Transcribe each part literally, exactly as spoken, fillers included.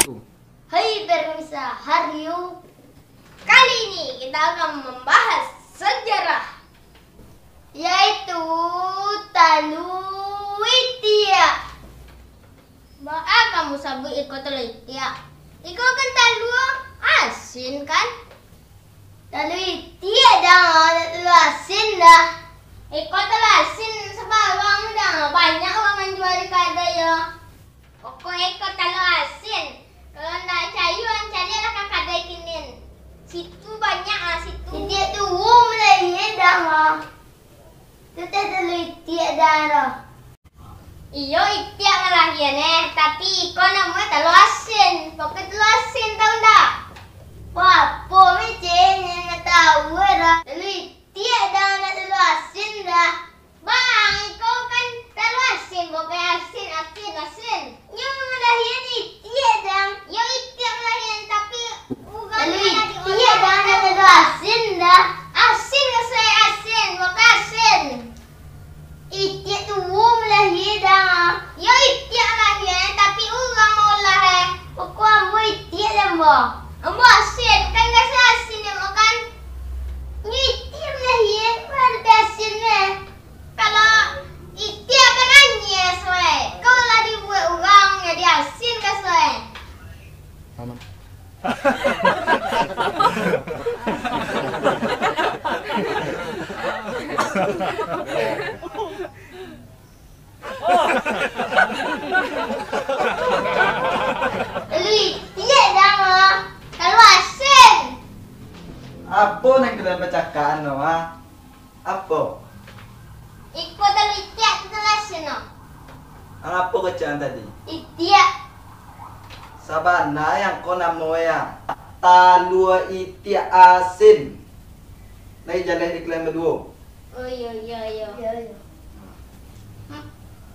Hai pemirsa Hario, kali ini kita akan membahas sejarah, yaitu talua itiak. Baa kamu sabuik iko talua itiak? Iko kan talua asin, kan? Talua itiak dang, ndak talua asin doh. Iko talua asin sabarang dang, banyak urang manjua di kadai yo. Pokok iko talua asin. Kalau ndak picayo, caliaklah ka kadai kinin. Situ banyak ah, situ. Itiak tu malahian dang, ah. Tu teh talua itiak dang doh. Iyo, itiak malahian eh, tapi iko namonyo talua asin. Pokok talua asin, tau ndak? Wah, apo meceh, ndak tau doh. Talua itiak dang, ndak talua asin doh. Bang, iko kan talua asin, bukan asin, asin, asin. Nyo malahian itiak dang. Yo, itiak malahian, tapi urang talua itiak dang, ndak talua asin doh. Asin, asin, asin, bukan asin. Itiak tu malahian dang. Yo, itiak malahian, tapi urang maolah eh. Pokok ambo itiak dang, ambo. Ambo asin, kan biaso asin dang, ambo kan. Nyo itiak malahian, mano ado asin eh. Kalau itiak kan anyes weh. Kau lah dibuek urang jadi asin ka suai. Aman. Talua itiak dang, ah. Talua asin. Apo nan kalian bacakak ano, ah? Apo? Iko talua itiak tu talua asin, no. Ang apo kecek ang tadi? Itiak. Sabana yang ko namo yang talua itiak asin. Lai jaleh di kalian baduo. Oh, iyo, iyo, iyo. Iyo, iyo. Ma-,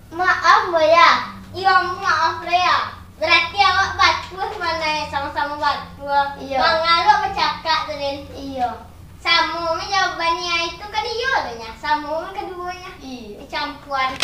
maaf, Buya. Iyo, maaf, Buya. Berarti awak batua sabananyo, samo-samo batua. Iyo. Manga lo bacakak tu, Din. Iyo. Samo mi jawabannyo itu kan iyo tu nyo. Samo mi kaduonyo. Iyo. Dicampuan.